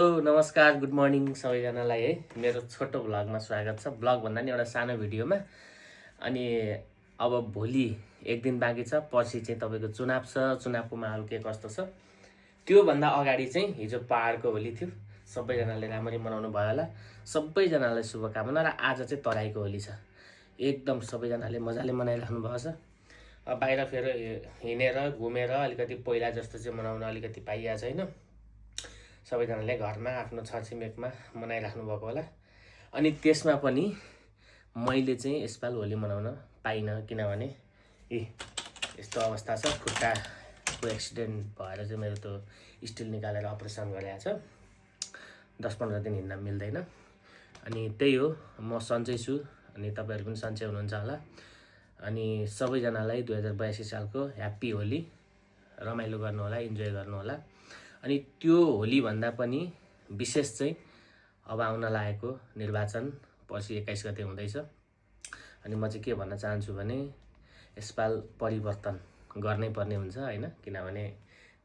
नमस्कार, good morning सबैजनालाई है। मेरो छोटो भ्लगमा स्वागत छ। भ्लग भन्दा नि एउटा सानो भिडियोमा। अनि अब भोलि एक दिन बाँकी छ, पछि चाहिँ तपाईँको चुनाव छ। चुनावको माहौल के कस्तो छ त्योभन्दा अगाडि चाहिँ हिजो पहाडको होली थियो। सबैजनाले राम्ररी मनाउनु भयो होला। सबैजनालाई शुभकामना। र आज चाहिँ तराईको होली छ। एकदम सबैजनाले मजाले मनाइराख्नु भएको छ। बाहिर फेरि हिँडेर घुमेर अलिकति पहिला जस्तो चाहिँ मनाउन अलिकति पाइएको छैन। सबैजनाले घरमा आफ्नो छरछिमेकमा मनाइराख्नु भएको होला। अनि त्यसमा पनि मैले चाहिँ यसपाल होली मनाउन पाइनँ, किनभने यस्तो अवस्था छ। खुट्टाको एक्सिडेन्ट भएर चाहिँ मेरो त्यो स्टिल निकालेर अपरेसन गरेको छ। 10-15 दिन हिँड्न मिल्दैन। अनि त्यही हो, म सन्चै छु अनि तपाईँहरू पनि सन्चै हुनुहुन्छ होला। अनि सबैजनालाई 2082 सालको ह्याप्पी होली। रमाइलो गर्नु होला, इन्जोय गर्नु होला। अनि त्यो होली भन्दा पनि विशेष चाहिँ अब आउन लागेको निर्वाचन पछि 21 गते हुँदैछ। अनि म चाहिँ के भन्न चाहन्छु भने यसपाल परिवर्तन गर्नै पर्ने हुन्छ हैन, किनभने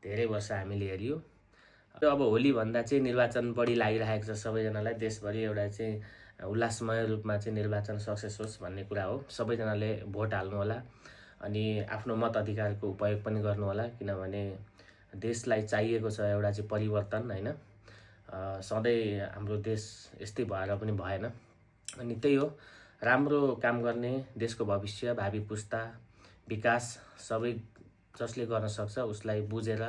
धेरै वर्ष हामीले हेरियो। अब होली भन्दा चाहिँ निर्वाचन बढी लागिरहेको छ सबैजनालाई। देशभरि एउटा चाहिँ उल्लासमय रूपमा चाहिँ निर्वाचन सक्सेस होस् भन्ने कुरा हो। सबैजनाले भोट हाल्नु होला अनि आफ्नो मत अधिकारको उपयोग पनि गर्नु होला, किनभने देशलाई चाहिएको छ एउटा चाहिँ परिवर्तन हैन। सधैँ हाम्रो देश यस्तै भएर पनि भएन। अनि त्यही हो, राम्रो काम गर्ने, देशको भविष्य, भावी पुस्ता, विकास सबै जसले गर्न सक्छ उसलाई बुझेर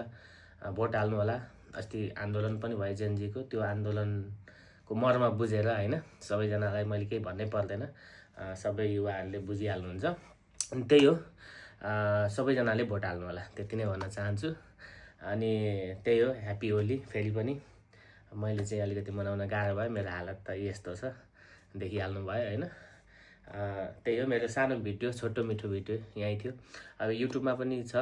भोट हाल्नु होला। अस्ति आन्दोलन पनि भयो जेनजीको, त्यो आन्दोलनको मर्म बुझेर हैन, सबैजनालाई मैले केही भन्नै पर्दैन, सबै युवाहरूले बुझिहाल्नुहुन्छ। अनि त्यही हो, सबैजनाले भोट हाल्नु होला, त्यति नै भन्न चाहन्छु। अनि त्यही हो, ह्याप्पी होली। फेरि पनि मैले चाहिँ अलिकति मनाउन गाह्रो भयो, मेरो हालत त यस्तो छ, देखिहाल्नु भयो हैन। त्यही हो, मेरो सानो भिडियो, छोटो मिठो भिडियो यहीँ थियो। अब युट्युबमा पनि छ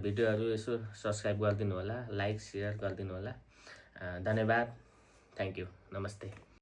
भिडियोहरू, यसो सब्सक्राइब गरिदिनु होला, लाइक सेयर गरिदिनु होला। धन्यवाद, थ्याङ्क यू, नमस्ते।